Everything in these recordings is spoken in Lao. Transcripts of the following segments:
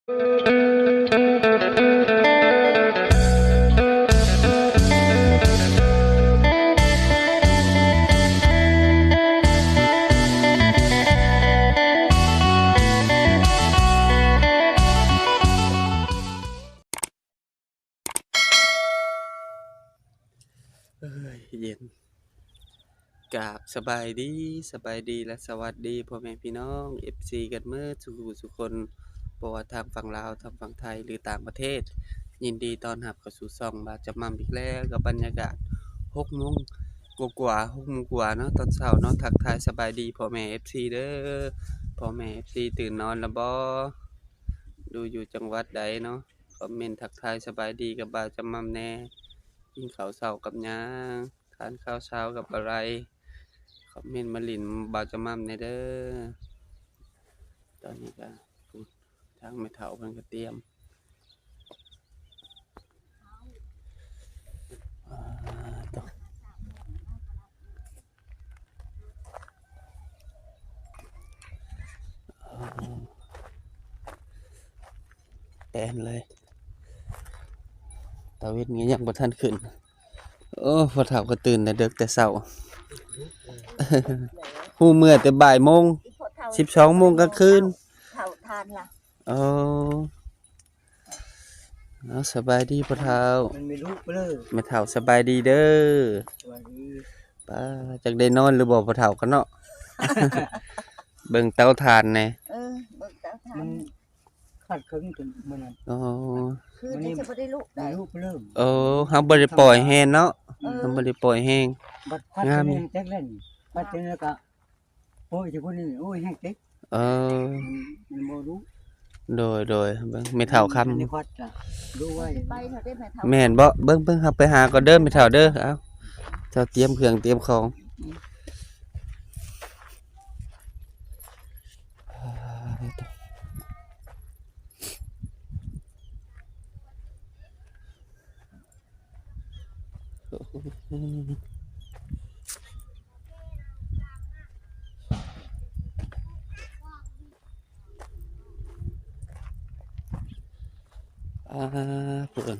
ເອີຍ ເຢັນ. ກາບສະບາຍດີ, ສະບາຍດີ ແລະ ສະຫວັດດີພໍ່ແມ່ພີ່ນ້ອງ ເອັຟຊີ ກັນເໝິດສູ່ຜູ້ສູ່ຄົນ, ບໍ່ວ່າທາງຝັ່ງລາວ, ທາງຝັ່ງໄທ ຫຼື ຕ່າງປະເທດ. ຍິນດີຕ້ອນຮັບເຂົ້າສູ່ຊ່ອງບ່າວຈຳໝ່ຳອີກແລ້ວ ກັບບັນຍາກາດຫົກໂມງກວ່າໆ, ຫົກໂມງກວ່າເນາະ, ຕອນເຊົ້າເນາະ. ທັກທາຍສະບາຍດີພໍ່ແມ່ ເອັຟຊີ ເດີ. ພໍ່ແມ່ ເອັຟຊີ ຕື່ນນອນແລ້ວບໍ່? ດູຢູ່ຈັງຫວັດໃດເນາະ? ຄອມເມັນທັກທາຍສະບາຍດີກັບບ່າວຈຳໝ່ຳແດ່. ກິນເຂົ້າເຊົ້າກັບຫຍັງ? ທານເຂົ້າເຊົ້າກັບອະໄລ? ຄອມເມັນມາຫຼິ້ນບ່າວຈຳໝ່ຳແດ່ເດີ. ຕອນນີ້ກະ ທາງແມ່ເຖົ້າເພິ່ນກະຕຽມ ອາ ໂຕ ແປນເລີຍ. ຕາເວັນກໍຍັງບໍ່ທັນຂຶ້ນ. ໂອ້ ພໍ່ເຖົ້າກໍຕື່ນແຕ່ເດິກແຕ່ເຊົ້າ. ຮູ້ເມື່ອແຕ່ບ່າຍໂມງ, ສິບສອງໂມງກາງຄືນ. ເຖົ້າທານລະ. ເອີ ເອົາ ສະບາຍດີພໍ່ເຖົ້າ. ມັນມີລູກເລີຍ. ແມ່ເຖົ້າສະບາຍດີເດີ. ສະບາຍດີ. ປ້າ ຈັກໄດ້ນອນຫຼືບໍ່ພໍ່ເຖົ້າກັນເນາະ. ເບິ່ງເຕົາຖ່ານແດ່. ເອີ ເບິ່ງເຕົາຖ່ານ. ມັນຂາດເຄິ່ງຈົນມື້ນັ້ນ. ອໍ ຄືນນີ້ຊິບໍ່ໄດ້ລຸກໄດ້. ມີລູກເລີຍ. ເອີ ເຮົາບໍ່ໄດ້ປ່ອຍແຮງເນາະ. ເອີ ເຮົາບໍ່ໄດ້ປ່ອຍແຮງ. ບັດພັດ ງາມ ນີ້ແຕກແລ້ວນີ້. ພັດຈັ່ງໃດກໍ ໂອ້ຍ ເຈົ້າຄົນນີ້ ໂອ້ຍ ແຮງເຕັກ. ເອີ ມັນ ມັນບໍ່ຮູ້. ໂດຍ ໂດຍ ເບິ່ງແມ່ເຖົ້າຄຳ ອັນນີ້ຄວັດກະຮູ້ໄວ້. ໄປເຖາະເດ້ແມ່ເຖົ້າ. ແມ່ນບໍ່? ເບິ່ງ ເບິ່ງ ເຮົາໄປຫາກ່ອນເດີແມ່ເຖົ້າເດີ. ເອົາ ເຈົ້າຕຽມເຄື່ອງຕຽມຂອງ. ອາ ພຸ້ນ.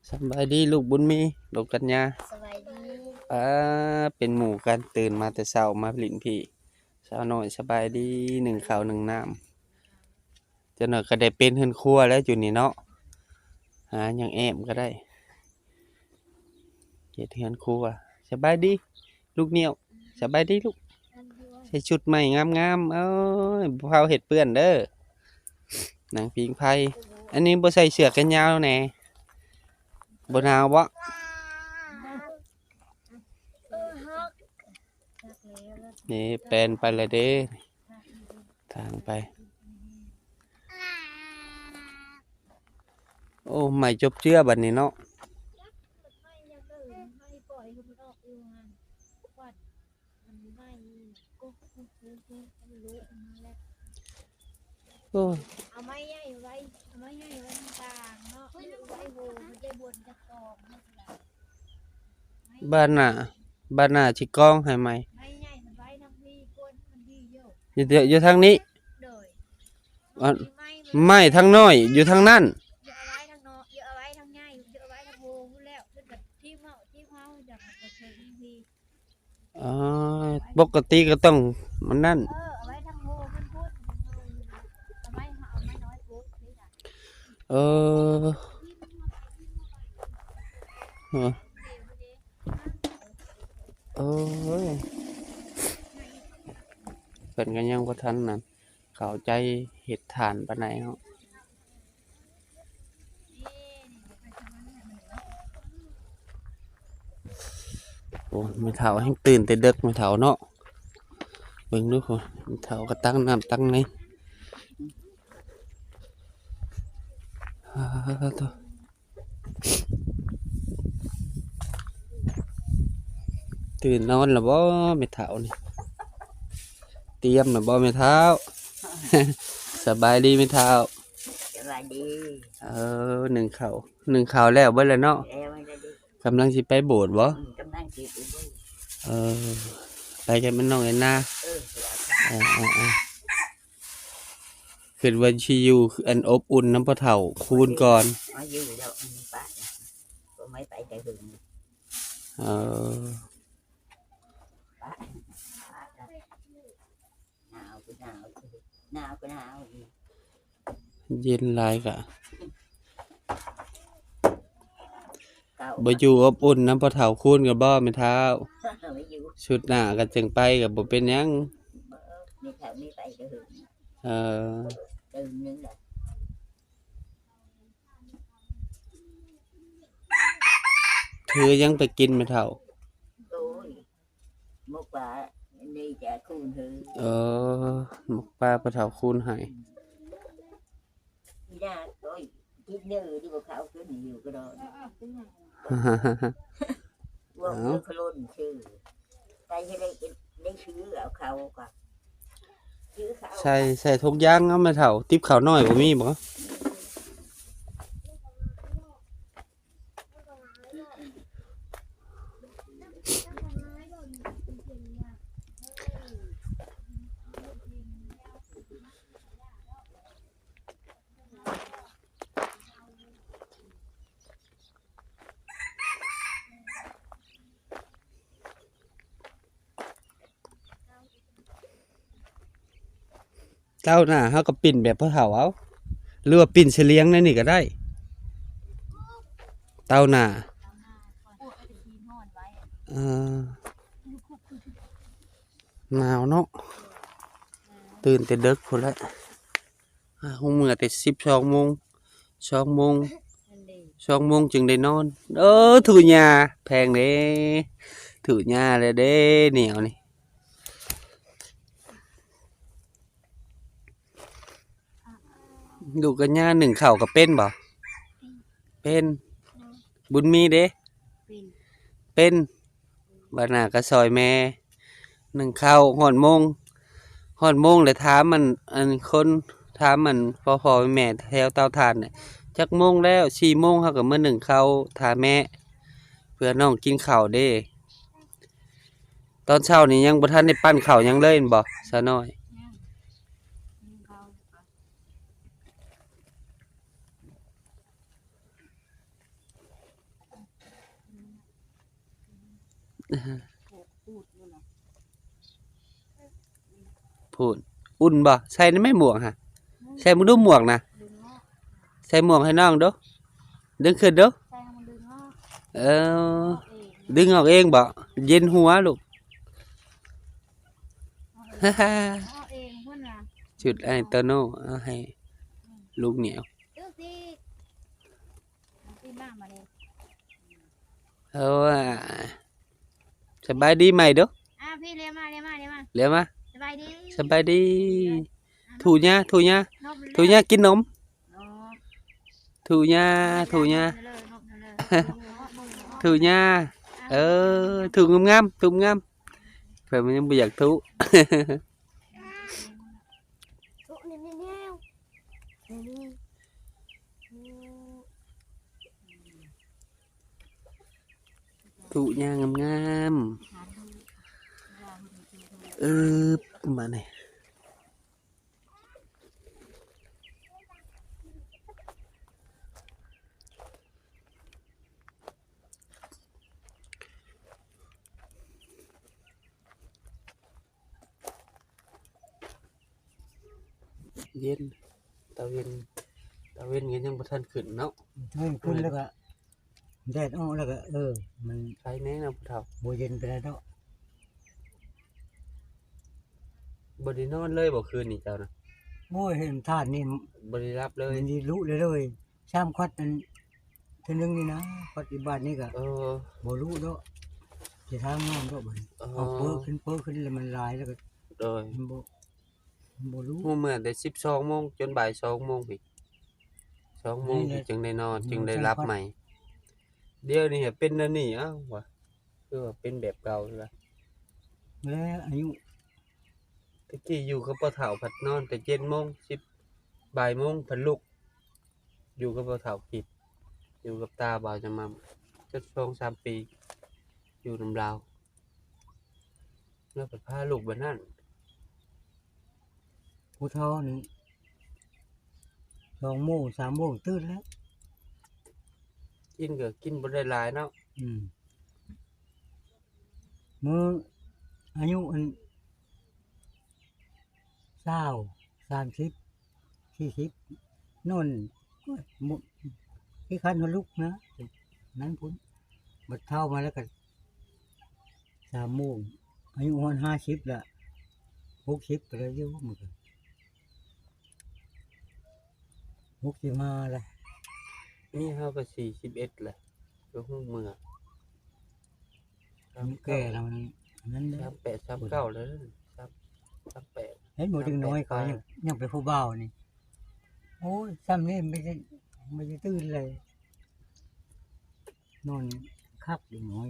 ສະບາຍດີລູກບຸນມີ ລູກກັນຍາ. ສະບາຍດີ. ອາ ເປັນໝູ່ກັນ ຕື່ນມາແຕ່ເຊົ້າມາຫຼິ້ນພີ້. ສາວນ້ອຍສະບາຍດີ ໜຶ້ງເຂົ້າໜຶ້ງນ້ຳ. ຈັກໜ່ອຍກໍໄດ້ເປັນເຮືອນຄົວແລ້ວຢູ່ນີ້ເນາະ. ຫາຫຍັງແອ້ມກໍໄດ້ ເຮັດເຮືອນຄົວ. ສະບາຍດີລູກໜຽວ. ສະບາຍດີລູກ. ໃສ່ຊຸດໃໝ່ງາມໆ. ໂອ້ຍ ບໍ່ພາວເຮັດເປື້ອນເດີ. ນັ່ງຜິງໄຟ. ອັນນີ້ບໍ່ໃສ່ເສື້ອແຂນຍາວແດ່. ບໍ່ໜາວບໍ? ນີ້ແປນໄປແລ້ວເດ້ ທາງໄປ. ໂອ້ ໄໝ້ຈົບເຈືອບັດນີ້ເນາະ. ໂອ້ ເອົາໄມ້ໃຫຍ່ໄວ້ ເອົາໄມ້ໃຫຍ່ໄວ້ກາງເນາະ ໄວ້ໂຫ ມັນຈະບ່ອນຈະຕອງ. ບາດໜ້າ ບາດໜ້າຊິກອງໃຫ້ໃໝ່. ໄມ້ໃຫຍ່ມັນໄວ້ທາງພີ້ ກວນມັນດີຢູ່ ຢູ່ ຢູ່ທາງນີ້. ໂດຍ. ອັນ ໄມ້ທາງນ້ອຍຢູ່ທາງນັ້ນ. ຢ່າເອົາໄວ້ທາງເນາະ ຢ່າເອົາໄວ້ທາງໃຫຍ່ ຢ່າເອົາໄວ້ທາງໂຮພຸ້ນແລ້ວ ເພິ່ນກໍທີມເອົາ ທີມເອົາ ຢ່າເອົາໄປເທິງພີ້. ອໍ ປົກກະຕິກໍຕ້ອງມັນນັ້ນ. ເອີ ເອົາໄວ້ທາງໂຮເພິ່ນພຸ້ນ ເອົາໄມ້ ເອົາໄມ້ນ້ອຍໂພດ. ເອີ ເອີ ໂອ້ຍ ເພິ່ນກໍຍັງບໍ່ທັນນັ້ນ ເຂົ້າໃຈເຮັດຖ່ານປານໃດເນາະ. ໂອ້ ແມ່ເຖົ້າແຮ່ງຕື່ນແຕ່ເດິກ ແມ່ເຖົ້າເນາະ. ເບິ່ງດູພຸ້ນ ແມ່ເຖົ້າກໍຕັກນ້ຳຕັກໃນ. ອາ ໂທ້ ຕື່ນນອນແລ້ວບໍ່ແມ່ເຖົ້ານີ້? ຕຽມແລ້ວບໍ່ແມ່ເຖົ້າ? ສະບາຍດີແມ່ເຖົ້າ. ສະບາຍດີ. ເອີ ໜຶ້ງເຂົ້າ ໜຶ້ງເຂົ້າແລ້ວເບິດແລ້ວເນາະ? ແລ້ວແລ້ວເດ້. ກຳລັງຊິໄປໂບດບໍ່? ອືມ ກຳລັງຊິໄປໂບດ. ເອີ ໄປກັບແມ່ນ້ອງແອນນາ. ເອີ ເອີໆໆ ຄິດວ່າຊິຢູ່ ອັນ ອົບອຸ່ນນຳພໍ່ເຖົ້າຄູນກ່ອນ. ມາຢູ່ແລ້ວ ອັນ ປະ ບໍ່ໄດ້ໄປແຕ່ຫຶງ. ເອີ ປະ ປະ ໜາວກໍໜາວ ໜາວກໍໜາວ. ເຢັນຫຼາຍກະ ເກົ້າ ບໍ່ຢູ່ອົບອຸ່ນນຳພໍ່ເຖົ້າຄູນກໍບໍ່ ແມ່ເຖົ້າ? ບໍ່ຢູ່ ຊຸດໜ້າກໍຈຶ່ງໄປກໍບໍ່ເປັນຫຍັງ. ບໍ່ ແມ່ເຖົ້າມີໄປແຕ່ຫຶງ. ເອີ ຕື່ມໜຶ່ງລະ ຖືຫຍັງໄປກິນແມ່ເຖົ້າ? ໂອ້ຍ ໝົກປາ ນີ້ຈະຄູນໃຫ້. ເອີ ໝົກປາພໍ່ເຖົ້າຄູນໃຫ້. ອີ່ໜ້າ ໂອ້ຍ ກິນເນີ ດີບໍ່ເຂົ້າຂຶ້ນຢູ່ກໍດອນ. ເອີໆ ພວກເຂົາລົນຊື່ ໄປໃຫ້ໄດ້ ໄດ້ຊື້ເອົາເຂົ້າກໍຊື້ເຂົ້າ ໃສ່ ໃສ່ຖົງຢາງເອົາແມ່ເຖົ້າ. ຕິບເຂົ້ານ້ອຍບໍ່ມີບໍ່? ເຕົ້າໜ້າເຮົາກໍປິ່ນແບບພໍ່ເຖົ້າເອົາ ຫຼືວ່າປິ່ນສະຫຼຽງແນວນີ້ກໍໄດ້ ເຕົ້າໜ້າ. ເອີ ໜາວເນາະ ຕື່ນແຕ່ເດິກພຸ້ນແຫຼະ. ອາ ຮູ້ເມື່ອແຕ່ສິບສອງໂມງ ສອງໂມງ ສອງໂມງຈຶ່ງໄດ້ນອນ. ເອີ ຖູຫຍ້າແພງເດ້ ຖູຫຍ້າແລ້ວເດ້ ໜຽວນີ້. ລູກກັນຍາໜຶ້ງເຂົ້າກໍເປັນບໍ່? ເປັນ. ບຸນມີເດ້? ເປັນ ເປັນ. ບາດໜ້າກໍຊ່ອຍແມ່ໜຶ້ງເຂົ້າ. ຮອດໂມງ ຮອດໂມງແລ້ວຖາມອັນ ອັນຄົນ ຖາມອັນພໍ່ໆແມ່ໆແຖວເຕົາຖ່ານນະ ຈັກໂມງແລ້ວ? ສີ່ໂມງ ເຮົາກໍມາໜຶ້ງເຂົ້າຖ້າແມ່ ເພື່ອນ້ອງກິນເຂົ້າເດ້. ຕອນເຊົ້ານີ້ຍັງບໍ່ທັນໄດ້ປັ້ນເຂົ້າຫຍັງເລີຍແມ່ນບໍ່ ສາວນ້ອຍ? ຍັງ ໜຶ້ງເຂົ້າ. ພຸ້ນ ອຸ່ນບໍ່? ໃສ່ນຳແມ່ໝວກຫະ ໃສ່ເບິ່ງດູໝວກນະ ໃສ່ໝວກໃຫ້ນ້ອງດູ ດຶງຂຶ້ນດູ. ເອີ ດຶງອອກເອງບໍ່? ເຢັນຫົວລູກ. ເອົາເອງພຸ້ນນະ ຊຸດອ້າຍໂຕໂນ່ ເອົາໃຫ້ລູກໜຽວ. ເອີ ສະບາຍດີໃໝ່ດູ. ອ່າ ພີ່ ເລມາ ເລມາ ເລມາ ເລມາ. ສະບາຍດີ ສະບາຍດີ. ຖູຫຍ້າ ຖູຫຍ້າ ຖູຫຍ້າກິນນົມ. ຖູຫຍ້າ ຖູຫຍ້າ ຖູຫຍ້າ. ເອີ ຖູງາມໆ ຖູງາມ. ເພິ່ນມັນຍັງບໍ່ຢາກຖູ. ຖູຫຍ້າງາມໆ. ເອີ ບາດນີ້ ເຢັນ ຕາເວັນ ຕາເວັນກໍຍັງບໍ່ທັນຂຶ້ນເນາະ. ຕາເວັນຂຶ້ນແລ້ວກໍ ແດດອອກແລ້ວກໍ ເອີ ມັນໄຄແນ່ເນາະຜູ້ເຖົ້າ ບໍ່ເຢັນປານໃດດອກ. ບໍ່ໄດ້ນອນເລີຍບໍ່ຄືນນີ້ເຈົ້ານະ? ໂອ້ຍ ເຫັນທ່ານນີ້ ບໍ່ໄດ້ຫຼັບເລີຍ ມັນຊິລຸເລີຍ. ສາມຂວດ ອັນ ເທື່ອໜຶ່ງນີ້ນະ ຂວດອີກບາດນີ້ກໍ ເອີ ບໍ່ຮູ້ເນາະ ຊິທາງນ້ອງເນາະ. ບັດນີ້ ເອີ ເອົາເປີຂຶ້ນ ເປີຂຶ້ນແລ້ວມັນຫຼາຍແລ້ວກໍ ໂດຍ ມັນບໍ່ ມັນບໍ່ຮູ້. ຮູ້ເມື່ອແຕ່ສິບສອງໂມງຈົນບ່າຍສອງໂມງພີ້ ສອງໂມງພີ້ຈຶ່ງໄດ້ນອນ ຈຶ່ງໄດ້ຫຼັບໃໝ່. ດຽວນີ້ເປັນແນວນີ້ ອ້າວ ວ່າ ຄືວ່າເປັນແບບເກົ່າລະ ແລ້ວອາຍຸ ແຕ່ກີ້ຢູ່ກັບພໍ່ເຖົ້າພັດນອນແຕ່ເຈັດໂມງ ສິບ ບ່າຍໂມງພັດລຸກ ຢູ່ກັບພໍ່ເຖົ້າກິດ ຢູ່ກັບຕາບ່າວຈະໝ່ຳ ຈັກສອງສາມປີ ຢູ່ນຳລາວ ແລ້ວກໍພາລູກແບບນັ້ນ. ຜູ້ເຖົ້ານີ້ ສອງໂມງ ສາມໂມງ ຕື່ນແລ້ວ. ກິນກໍກິນບໍ່ໄດ້ຫຼາຍເນາະ. ອືມ ມື້ອາຍຸອັນ ຊາວ ສາມສິບ ສີ່ສິບ ນອນ ໂອ້ຍ ບໍ່ ຂີ້ຄ້ານຮອດລຸກນະ ນັ້ນພຸ້ນ. ບັດເຖົ້າມາແລ້ວກໍ ສາມໂມງ ອາຍຸຮອດຫ້າສິບລະ ຫົກສິບກໍໄດ້ຢູ່ ມັນກໍຫົກສິບຫ້າລະ. ນີ້ເຮົາກໍສີ່ສິບເອັດລະ ກໍຮູ້ເມື່ອ ມັນແກ່ແລ້ວ ມັນນັ້ນເດ້ ສາມແປດ ສາມເກົ້າແລ້ວ ສາມ ສາມແປດ ເຫັນບໍ່ ເດັກນ້ອຍເຂົາຍັງ ສາມແປດ ຍັງເປັນຜູ້ບ່າວນີ້. ໂອ້ຍ ຊ່ຳນີ້ບໍ່ໄດ້ ບໍ່ໄດ້ຕື່ນເລີຍ ນອນຄັກເດັກນ້ອຍ.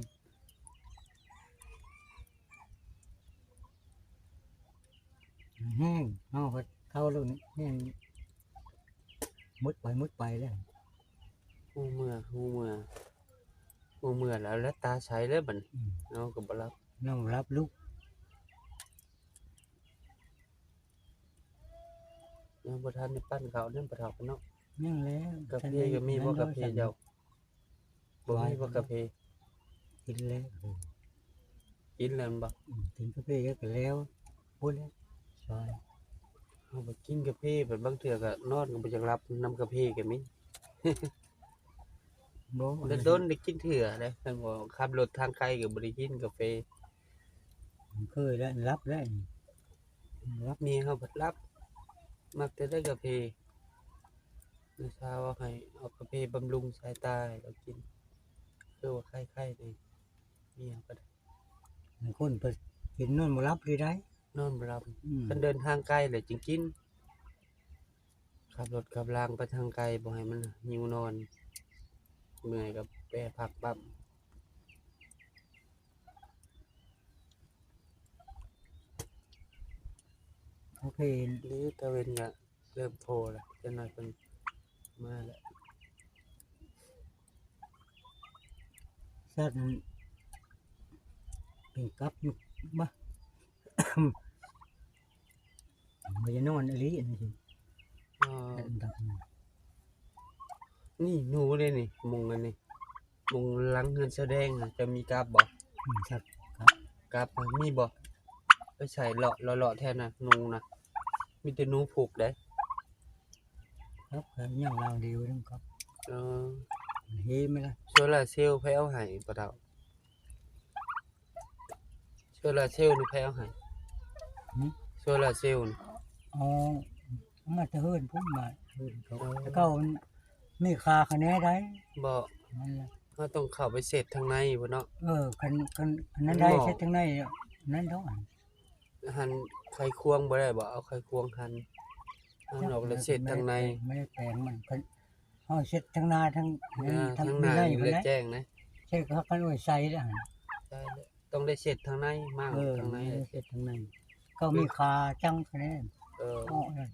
ແຮງ ເຮົາກໍເຖົ້າແລ້ວນີ້ ແຮງໝົດໄປໝົດໄປແລ້ວ. ຮູ້ເມື່ອ ຮູ້ເມື່ອ ຮູ້ເມື່ອແລ້ວ ແລະຕາໃສແລ້ວບັດນີ້. ອືມ ເຮົາກໍບໍ່ຫຼັບ ນອນບໍ່ຫຼັບລຸກ. ຍັງບໍ່ທັນໄດ້ປັ້ນເຂົ້ານຳພໍ່ເຖົ້າເນາະ. ຍັງແລ້ວ ກາເຟກໍມີບໍ່ ກາເຟເຈົ້າ? ບໍ່ມີບໍ່ກາເຟ? ກິນແລ້ວ ກິນແລ້ວແມ່ນບໍ່? ອືມ ກິນກາເຟກໍແລ້ວ ພຸ້ນແຫຼະ ຊອຍ. ເຮົາໄປກິນກາເຟ ບັດບາງເທື່ອກໍນອນກໍບໍ່ຢາກຫຼັບນຳກາເຟກໍມີ. ບໍ່ ດົນໆໄດ້ກິນເທື່ອເດ້ ຄັນບໍ່ຂັບລົດທາງໄກກໍບໍ່ໄດ້ກິນກາເຟ. ເຄີຍແລ້ວ ຫຼັບແລ້ວ ຫຼັບ. ເມຍເຮົາພັດຫຼັບ ມັກແຕ່ໄດ້ກາເຟ. ນ້າສາວເອົາໃຫ້ ເອົາກາເຟບຳລຸງສາຍຕາໃຫ້ລາວກິນ ຄືວ່າໄຂ້ໆນີ້ ເມຍເຮົາກໍໄດ້. ບາງຄົນເພິ່ນກິນນອນບໍ່ຫຼັບເລີຍໄດ໋ ນອນບໍ່ຫຼັບ. ອືມ ຄັນເດີນທາງໄກແຫຼະຈຶ່ງກິນ. ຂັບລົດຂັບລາງໄປທາງໄກ ບໍ່ໃຫ້ມັນຫິວນອນ ເມື່ອຍກໍແວ່ພັກປ້ຳ. ໂອເຄ ເດ້ ຕາເວັນກໍເລີ່ມໂພລະ ຈັກໜ້ອຍເພິ່ນມາລະ. ສັດນັ້ນເປັນກັບຢູ່ ບະ ບໍ່ໄດ້ນອນອີ່ຫຼີອັນນີ້. ອໍ ອັນດັບນີ້ ນີ້ໜູເດ້ນີ້ ມຸງອັນນີ້ ມຸງຫຼັງເຮືອນສະແດງນະ ເຈົ້າມີກັບບໍ່? ອືມ ກັບ ກັບ ກັບມີບໍ່? ໄປໃສ່ເລາະ ເລາະໆແຖວນັ້ນ ໜູນະ ມີແຕ່ໜູພຸກເດ້. ກັບກໍຍັງລາງດີຢູ່ນຳກັບ. ເອີ ເຮໄໝລະ? ໂຊລາເຊວໃຜເອົາໃຫ້ພໍ່ເຖົ້າ? ໂຊລາເຊວນີ້ໃຜເອົາໃຫ້? ຫື? ໂຊລາເຊວນີ້ ອໍ ເອົາມາແຕ່ເຮືອນພຸ້ນ ມາເຮືອນເຂົາ. ເອີ ແຕ່ເກົ່າມັນມີຄ່າຄະແນໃດ໋. ບໍ່ ນັ້ນລະ ເຮົາຕ້ອງເຂົ້າໄປເຊັດທາງໃນພຸ້ນເນາະ. ເອີ ຄັນ ຄັນອັນນັ້ນໄດ້ ເຊັດທາງໃນນັ້ນດອກ. ຫັນໄຂຄວງບໍ່ໄດ້ບໍ່? ເອົາໄຂຄວງຫັນ ຫັນອອກແລ້ວເຊັດທາງໃນ. ແມ່ນແປງມັນ ຄັນເຮົາເຊັດທາງໜ້າ ທາງ ເອີ ທາງ ທາງໜ້ານີ້ແລ້ວແຈ້ງນະ ເຊັດກໍຄັນໂອ້ຍໃສ່ແລ້ວ ໃສ່ແລ້ວ ຕ້ອງໄດ້ເຊັດທາງໃນ ມ້າງ ເອີ ທາງໃນ ເຊັດທາງໃນ ກໍມີຄ່າຈັ່ງຄະແນ. ເອີ ໂອ້ ນັ້ນ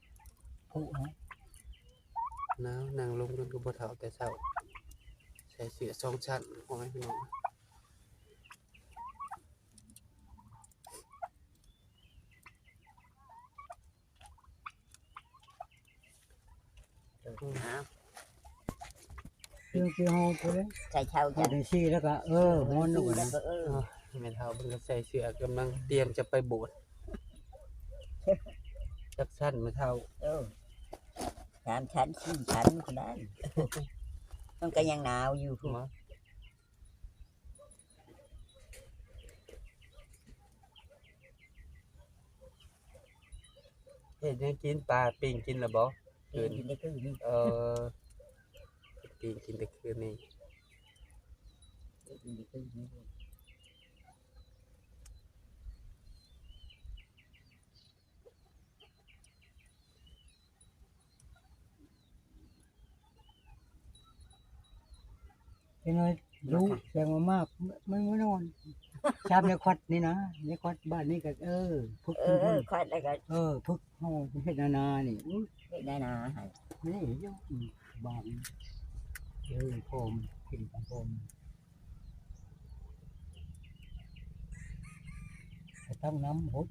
ຜູ້ເນາະ ໜາວ ນັ່ງລົມກັນກັບພໍ່ເຖົ້າແຕ່ເຊົ້າ ໃສ່ເສື້ອສອງຊັ້ນ ພໍ່ແມ່ພີ່ນ້ອງ. ເຄື່ອງທີ່ເຮົາບໍ່ໄດ້ໃສ່ເຊົາ ເຮົາໄດ້ຊີ້ແລ້ວກໍ ເອີ ຮ້ອນແລ້ວກໍນະ. ເອີ ແມ່ເຖົ້າເພິ່ນກໍໃສ່ເສື້ອ ກຳລັງຕຽມຈະໄປໂບດ. ຈັກຊັ້ນແມ່ເຖົ້າ? ເອີ ສາມຊັ້ນ ສີ່ຊັ້ນພຸ້ນນະ ມັນກໍຍັງໜາວຢູ່ພຸ້ນ. ເຮັດຫຍັງກິນ? ປາປີ້ງກິນແລ້ວບໍ່? ປີ້ງກິນແຕ່ຄືນນີ້. ເອີ ປີ້ງກິນແຕ່ຄືນນີ້. ເປັນຫຍັງ? ລູກ ແສງມາມາກ ມັນບໍ່ນອນ ຊາມໃນຄວັດນີ້ນະ ໃນຄວັດບ້ານນີ້ກໍ ເອີ ຝຶກ ເອີ ເພິ່ນ ຄວັດແລ້ວກໍ ເອີ ຝຶກເຮົາເຮັດນານານີ້ ເຮັດນານາໃຫ້ ນີ້ຢູ່ ອືມ ບ້ານ ເອີ ພ້ອມ ກິນພ້ອມ ໄປຕັ້ງນ້ຳຫົດ.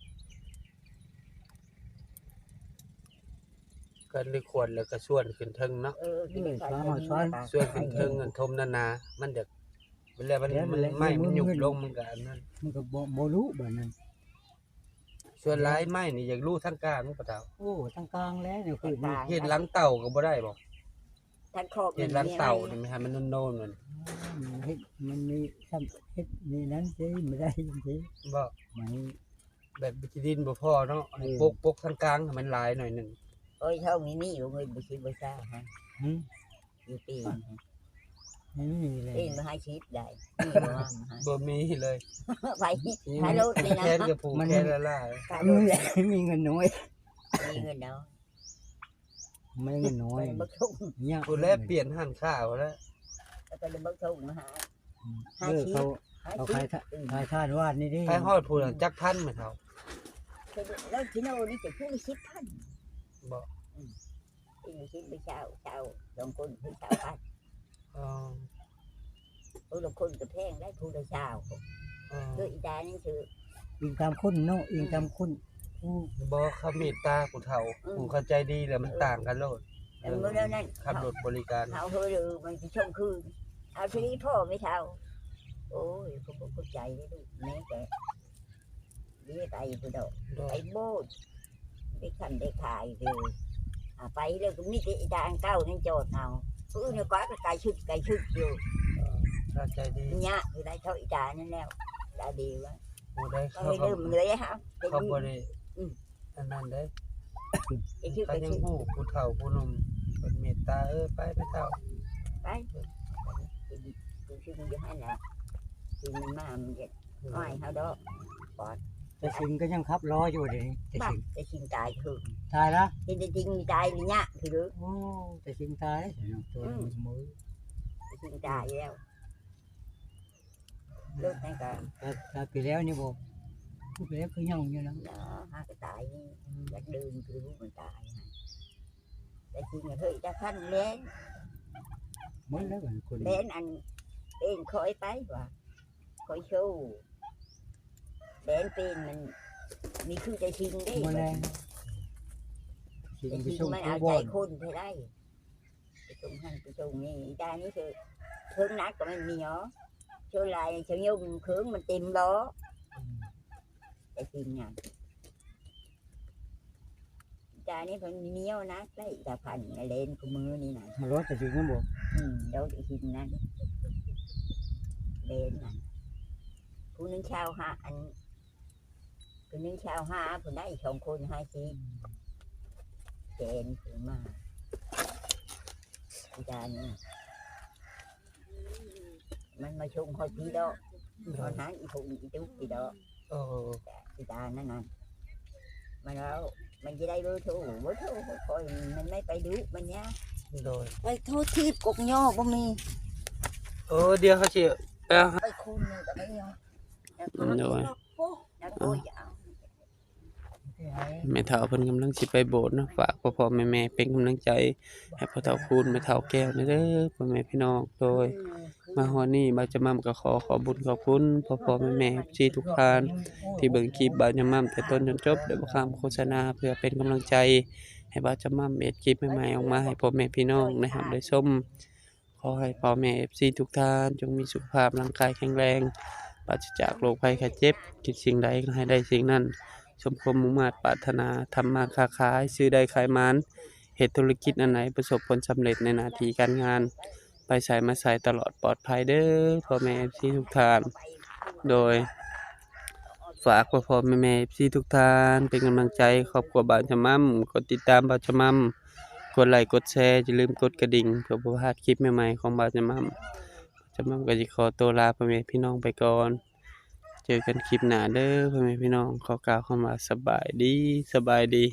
ຄັນໄດ້ຂວດແລ້ວກໍຊວນຂຶ້ນເທິງເນາະ ເອີ ເອີ ຊວນຂຶ້ນເທິງ ອັນຖົມໜາໆ ມັນຈະ ເວລາມັນ ແລ້ວມັນ ມັນ ແລ້ວ ໄມ້ມັນຍຸບລົງ ມັນກໍອັນນັ້ນ ມັນກໍບໍ່ ບໍ່ລຸບາດນັ້ນ. ສ່ວນຫຼາຍໄມ້ນີ້ຢາກລຸທາງກາງ ພໍ່ເຖົ້າ. ໂອ້ ທາງກາງແຫຼະ ແນວຄືນ ເຮັດຫຼັງເຕົາກໍບໍ່ໄດ້ບໍ? ທາງຂອບ ເຮັດຫຼັງເຕົານີ້ ໃຫ້ມັນໂນນໆ ມັນ ອືມ ເຮັດ ມັນມີຊ້ຳ ເຮັດມີນັ້ນຊິ ບໍ່ໄດ້ຈັ່ງຊີ້ບໍ? ມັນ ແບບທີ່ດິນບໍ່ພໍເນາະ ໃຫ້ ເອີ ປົກ ປົກທາງກາງໃຫ້ມັນຫຼາຍໜ້ອຍໜຶ່ງ. ໂອ້ຍ ເຮົາມີ ມີຢູ່ເງິນບໍ່ຊິບໍ່ຊາຫັ້ນ ຫື ຢູ່ປີນ ບໍ່ມີເລີຍ ປີນບໍ່ໃຫ້ຊິບໄດ້ ມີບໍ່ວ່າບໍ່ໃຫ້ ບໍ່ມີເລີຍ ໄປ ໄປໂລດນີ້ນະ ແຂນກໍຜູກ ມັນ ແຂນລະລາຍ ກະໂລດ ມີເງິນໜ້ອຍ ມີເງິນນ້ອຍ ມີເງິນນ້ອຍ ບັກທຸກຍາກ ຜູ້ແລກປ່ຽນຮ້ານຄ້າພຸ້ນແຫຼະ ແລ້ວກໍໄດ້ບັກທຸກມາຫາ ອືມ ຫ້າ ເອີ ສິບ ເຂົາ ເຂົາຂາຍ ຫ້າສິບ ຂາຍທານວາດນີ້ເດ້ ຂາຍຮອດພຸ້ນ ອືມ ຈັກພັນແມ່ເຖົ້າ? ແລ້ວກິໂລນີ້ຈະຜູ້ລະສິບພັນບໍ? ອືມ ອີກສິບ ຊາວ ຊາວ ສອງຄົນ ຊາວພັນ ອໍ ຜູ້ລະຄົນກໍແພງໄດ໋ ຜູ້ລະຊາວ ອໍ ຄືອີຕານີ້ຄື ອີງຕາມຄົນເນາະ ອີງຕາມຄົນ ອືມ ຜູ້ ບໍ່ ເຂົາເມດຕາຜູ້ເຖົ້າ ອືມ ຜູ້ເຂົາໃຈດີແລ້ວມັນ ເອີ ຕ່າງກັນໂລດ ເອີ ມື້ນັ້ນນັ້ນ ຂັບລົດບໍລິການ ເຮົາເຮີມັນຊິສົ່ງຄືນ ເອົາຊິພໍແມ່ເຖົ້າ ໂອ້ຍ ຂອບອົກຂອບໃຈເດີ້ລູກ ແມ່ແຕ່ ເດ ໄປພຸ້ນດອກ ໂດຍ ໄປໂບດ ໄດ້ຄັນໄດ້ຂາຍເດີ ອາ ໄປແລ້ວກໍມີແຕ່ອີຕາອັນເກົ່ານັ້ນຈອດເອົາ ຜູ້ອື່ນກໍໄກຊຶດໄກຊຶດຢູ່ ເອີ ເຂົາໃຈດີ ຍາກຢູ່ໄດ໋ ເທົ່າອີຕານັ້ນແລ້ວ ຕາດີວ່າ ຜູ້ໃດເຂົາກໍເລີ່ມເລີຍເຮົາ ເຂົາບໍ່ໄດ້ ອືມ ອັນນັ້ນເດ້ ເຂົາຍັງຮູ້ ຜູ້ເຖົ້າຜູ້ໜຸ່ມເພິ່ນເມດຕາ ເອີ ໄປແມ່ເຖົ້າ ໄປ ຜູ້ທີ່ມັນຢູ່ຫັ້ນນະ ທີ່ມັນມາ ມັນຈະ ໂດຍ ອ້າຍເຮົາດອກ ປອດ ແຕ່ສິງກໍຍັງຂັບລໍ້ຢູ່ເດ ແຕ່ສິງ ແຕ່ສິງຕາຍຄືນ ຕາຍລະ ເຫັນແຕ່ສິງຕາຍລະຍະຄື ໂອ້ ແຕ່ສິງຕາຍເນາະ ໂຕ ອືມ ແຕ່ສິງຕາຍແລ້ວ ລົດນັ້ນກໍ ຕາຍ ຕາຍປີແລ້ວນີ້ບໍ? ປີແລ້ວຄືຍັງຢູ່ນະ ຫາກໍຕາຍນີ້ ອືມ ຢາກເດີນຄືມັນຕາຍ ແຕ່ສິງເຮີ້ຍ ຈັກພັນແລ່ນ ໝົດແລ້ວບັດນີ້ຄົນ ແລ່ນອັນເປັນຂ້ອຍໄປວ່າ ຂ້ອຍໂຊ ແລ່ນເປັນມັນມີຄືແຕ່ສິງເດ້ ບໍ່ແລ່ນ ແຕ່ສິງມັນເອົາໃຈຄົນເທົ່າໃດ ໄປສົ່ງຫັ້ນໄປສົ່ງນີ້ ອີຕານີ້ຄືເຄື່ອງໜັກກໍແມ່ນມີເນາະ ສ່ວນຫຼາຍຊະຍົມເຄື່ອງມັນເຕັມລໍ້ ອືມ ແຕ່ສິງຫຍັງ ອີຕານີ້ເພິ່ນມີເນາະ ໜັກໄດ້ ອີຕາພັນລະເລນຄູ່ມື້ນີ້ນະ ຮະ ລົດຈະຊິງນັ້ນບໍ? ອືມ ລົດອີກຊິງນັ້ນ ເລນນັ້ນ ຜູ້ໜຶ່ງຊາວຫ້າ ອັນ ຜູ້ໜຶ່ງຊາວຫ້າ ຜູ້ໃດສອງຄົນຫ້າສິບ ແສນຜູ້ມາ ອີຕານີ້ ມັນມາຊົງຮອດພີ້ດອກ ຮອດຫັ້ນອີ່ຜົງອີ່ຕຸກພີ້ດອກ ເອີ ອີຕານັ້ນນະ ມັນເວົ້າ ມັນຈະໄດ້ເບີໂທ ເບີໂທຂ້ອຍ ມັນໄມ່ໄປດຸ ມັນຍາກ ໂດຍ ໄປໂທທີ່ກົກຍໍບໍ່ມີ ເອີ ດຽວເຮົາຊິ ເອີ ໄປຄູນນີ້ກໍໄດ້ເນາະ ໂດຍ ແມ່ເຖົ້າເພິ່ນກຳລັງຊິໄປໂບດເນາະ ຝາກພໍ່ໆແມ່ໆເປັນກຳລັງໃຈໃຫ້ພໍ່ເຖົ້າຄູນ ແມ່ເຖົ້າແກ້ວແດ່ເດີ ພໍ່ແມ່ພີ່ນ້ອງ ໂດຍ ມາຮອດນີ້ບ່າວຈະໝ່ຳກໍຂໍຂອບບຸນຂອບຄຸນພໍ່ໆແມ່ໆເອັຟຊີທຸກທ່ານ ທີ່ເບິ່ງຄລິບບ່າວຈະໝ່ຳແຕ່ຕົ້ນຈົນຈົບ ແລະ ບໍ່ຂ້າມໂຄສະນາ ເພື່ອເປັນກຳລັງໃຈໃຫ້ບ່າວຈະໝ່ຳເຮັດຄລິບໃໝ່ໆອອກມາໃຫ້ພໍ່ແມ່ພີ່ນ້ອງໄດ້ຮັບໄດ້ຊົມ. ຂໍໃຫ້ພໍ່ແມ່ເອັຟຊີທຸກທ່ານຈົ່ງມີສຸຂະພາບຮ່າງກາຍແຂງແຮງ ປາສະຈາກໂລກໄພໄຂ້ເຈັບ ຄິດສິ່ງໃດກໍໃຫ້ໄດ້ສິ່ງນັ້ນ ສົມຄວາມມຸ່ງມາດປາດຖະໜາ ທຳມາຄ້າຂາຍ ຊື້ໄດ້ຂາຍໝານ ເຮັດທຸລະກິດອັນໃດປະສົບຜົນສຳເລັດໃນໜ້າທີ່ການງານ ໄປໃສມາໃສຕະຫຼອດປອດໄພເດີພໍ່ແມ່ເອັຟຊີທຸກທ່ານ ໂດຍ ຝາກພໍ່ໆແມ່ໆເອັຟຊີທຸກທ່ານ ເປັນກຳລັງໃຈຄອບຄົວບ່າວຈະໝ່ຳ ກົດຕິດຕາມບ່າວຈະໝ່ຳ ກົດໄລກົດແຊ ຢ່າລືມກົດກະດິ່ງ ເພື່ອບໍ່ພາດຄລິບໃໝ່ໆຂອງບ່າວຈະໝ່ຳ ຈະໝ່ຳກໍຊິຂໍໂຕລາພໍ່ແມ່ພີ່ນ້ອງໄປກ່ອນ ເຈີກັນຄລິບໜ້າເດີພໍ່ແມ່ພີ່ນ້ອງ ຂໍກ່າວຄຳວ່າສະບາຍດີ ສະບາຍດີ.